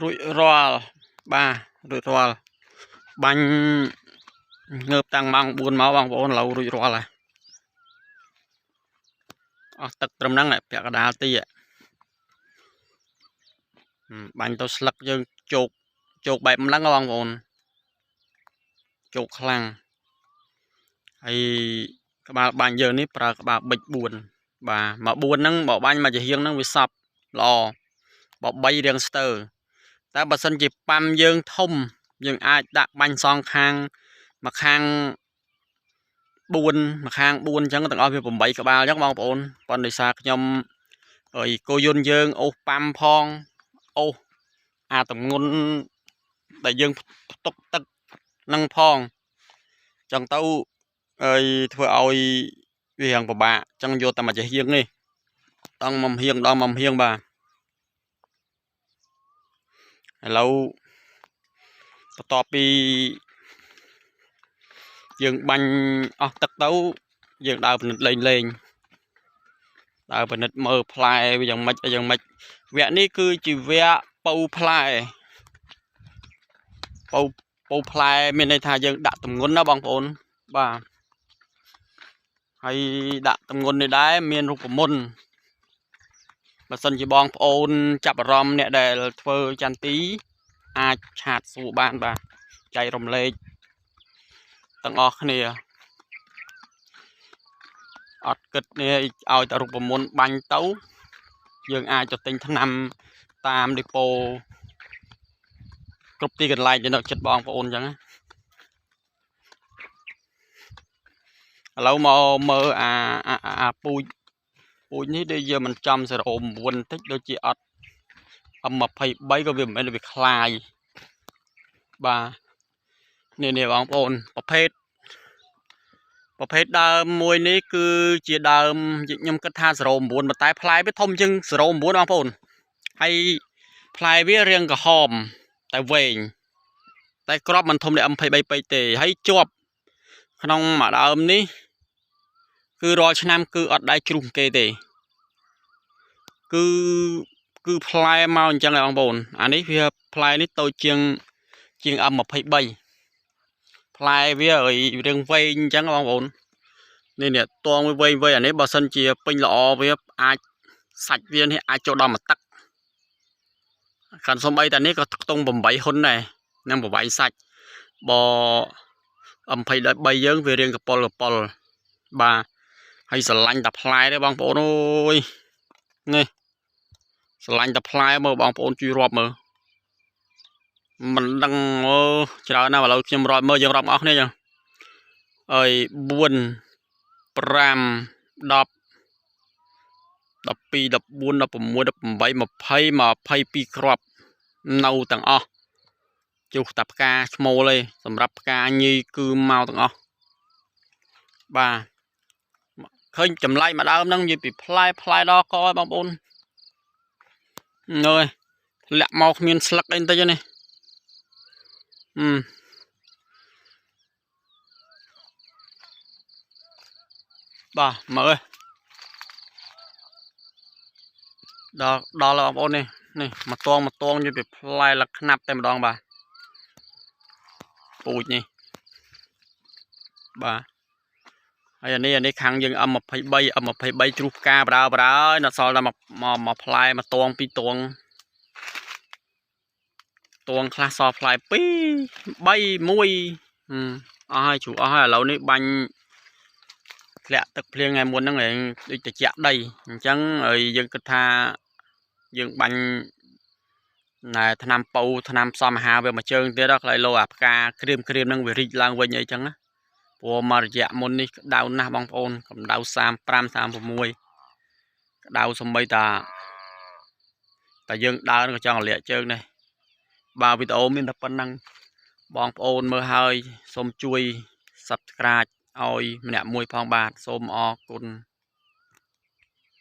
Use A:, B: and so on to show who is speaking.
A: រួចរាល់បាទរួចរាល់បាញ់ងើបតាំងម៉ោង4មកបងប្អូនឥឡូវរួចរាល់ហើយអស់ទឹកត្រឹមហ្នឹងពាក់កណ្ដាលទីបាញ់ទៅស្លឹកយើងជោគជោគបែបហ្នឹងបងប្អូនជោគខ្លាំងហើយក្បាលបាញ់យើងនេះប្រើក្បាលប៊ិច4បាទមក4ហ្នឹងបើបាញ់មកជាហៀងហ្នឹងវាសប់ល្អបើ3រៀងស្ទើតែបើសិនជាប៉ាំយើងធំយើងអាចដាក់បាញ់សងខាងមួយខាង4មួយខាង4អញ្ចឹងទាំងអស់វា8ក្បាលអញ្ចឹងបងប្អូនប៉ុន្តែដោយសារខ្ញុំហើយគោយន្តយើងអូសប៉ាំផងអូសអាតំងន់ដែលយើងផ្ទុកទឹកនឹងផងអញ្ចឹងទៅហើយធ្វើឲ្យវារៀងពិបាកអញ្ចឹងយកតែមួយចេះហៀងនេះដងមកហៀងដងមកហៀងបាទឥឡូវបន្ទាប់ពីយើងបាញ់អស់ទឹកទៅយើងដើរពិនិត្យលេងលេងដើរពិនិត្យមើលផ្លែវាយ៉ាងម៉េចយ៉ាងម៉េចវគ្គនេះគឺជាវគ្គពៅផ្លែពៅផ្លែមានន័យថាយើងដាក់ទម្ងន់ណាបងប្អូនបាទហើយដាក់ទម្ងន់នេះដែរមានរូបមន្តបើសិនជាបងប្អូនចាប់អារម្មណ៍អ្នកដែលធ្វើចន្ទីអាចឆាតសួរបានបាទចែករំលែកទាំងអស់គ្នាអត់គិតនេះឲ្យតែរូបមន្តបាញ់ទៅយើងអាចទៅទិញថ្នាំតាមដេប៉ូគ្រប់ទីកន្លែងដែលនៅចិត្តបងប្អូនអញ្ចឹងណាឥឡូវមកមើលអាពូជនេះដូចយើងមិនចំ09បន្តិចដូចជាអត់ M23 ក៏វាមិនមែនវាคล้ายបាទនេះបងប្អូនប្រភេទដើមមួយនេះគឺជាដើមខ្ញុំគិតថា09ប៉ុន្តែផ្លែវាធំជាង09បងប្អូនហើយផ្លែវារាងក្រហមតែវែងតែក្របមិនធំដូច M23 ពេកទេហើយជាប់ក្នុងមួយដើមនេះគឺរាល់ឆ្នាំគឺអត់ដែរជ្រុះគេទេគឺផ្លែមកអញ្ចឹងឯងបងប្អូនអានេះវាផ្លែនេះតូចជាង M23 ផ្លែវារាងវែងអញ្ចឹងបងប្អូននេះតងវាវែងវែងអានេះបើសិនជាពេញល្អវាអាចសាច់វានេះអាចចូលដល់មួយទឹកខាន់សំបីតែនេះក៏ខ្ទង់8ហ៊ុនដែរនឹងប្រវែងសាច់បើ M23 យើងវារាងកប៉ុលបាទហើយស្រឡាញ់តែផ្លែទេបងប្អូនអើយនេះស្រឡាញ់តែផ្លែមើលបងប្អូនជួយរាប់មើលមិនដឹងអូច្រើនណាស់ឥឡូវខ្ញុំរាប់មើលយើងរាប់អស់គ្នាចឹងអើយ4 5 10 12 14 16 18 20 22គ្រាប់នៅទាំងអស់ជ្រុះតែផ្កាឈ្មោលទេសម្រាប់ផ្កាញីគឺមកទាំងអស់បាទឃើញចម្លែកមួយដើមហ្នឹងនិយាយពីផ្លែដល់កឲ្យបងប្អូនអើយលាក់មកគ្មានស្លឹកអីបន្តិចនេះបាទមើលដល់បងប្អូននេះមួយតងនិយាយពីផ្លែលក្ខណាប់តែម្ដងបាទពូជនេះបាទហើយអានេះខាងយើង M23 M23 ជ្រុះផ្កាបដើហើយនៅសល់តែមួយផ្លែមួយតងពីរតងខ្លះសល់ផ្លែ2 3 1អស់ហើយជ្រុះអស់ហើយឥឡូវនេះបាញ់ធ្លាក់ទឹកភ្លៀងថ្ងៃមុនហ្នឹងឯងដូចត្រជាក់ដីអញ្ចឹងហើយយើងគិតថាយើងបាញ់ណែថ្នាំពៅថ្នាំផ្សំអាហារវាមួយជើងទៀតដល់ខ្លៃលោអាផ្កាក្រៀមហ្នឹងវារីកឡើងវិញអីចឹងណាព្រោះមករយៈមុននេះក្តៅណាស់បងប្អូនកម្ដៅ35 36ក្តៅសំបីតាយើងដើរក៏ចង់លាក់ជើងដែរបាទវីដេអូមានតែប៉ុណ្្នឹងបងប្អូនមើលហើយសូមជួយ Subscribe ឲ្យម្នាក់មួយផងបាទសូមអរគុណ